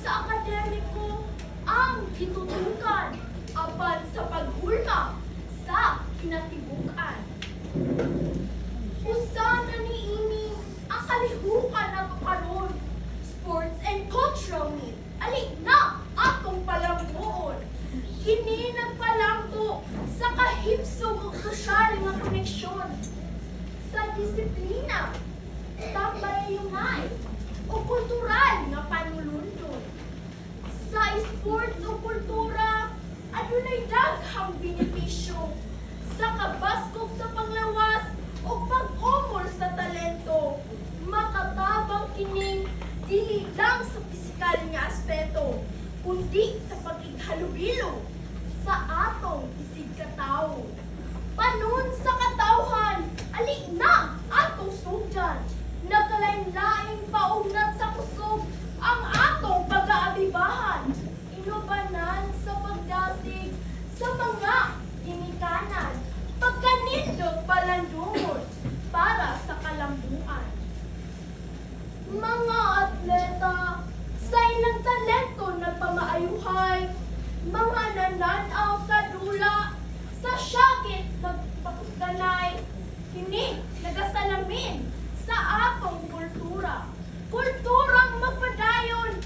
Sa akademiko ang gitutukan apan sa paghulma sa kinatibuk-an. Usa na niini ang kalihukan nato karon. Sports and cultural meet. Ali na atong palambuon. Kini nagpalambo sa kahimsog ug sosyal nga koneksyon, sa disiplina, tambayungay, o kultural nga panulundon. Sa sports o kultura, adunay daghang benepisyo sa kabaskog sa panglawas o pag-umol sa talento. Makatabang kining dili lang sa pisikal nga aspeto, kundi sa pagighalubilo sa atong isigkatawo. Panon sa katawhan, ali na atong sugdan. Nagkalain-laing paugnat sa kusog ang atong pag-aabibahan. Inubanan sa pagdasig sa mga ginikanan. Pagkanindot palandungon para sa kalambuan. Mga atleta, sa ilang talento nagpamaayuhay, mga nananaw sa dula, sa syakit nagpakusganay, kini nagasalamin sa atong kultura. Kulturang magpadayon.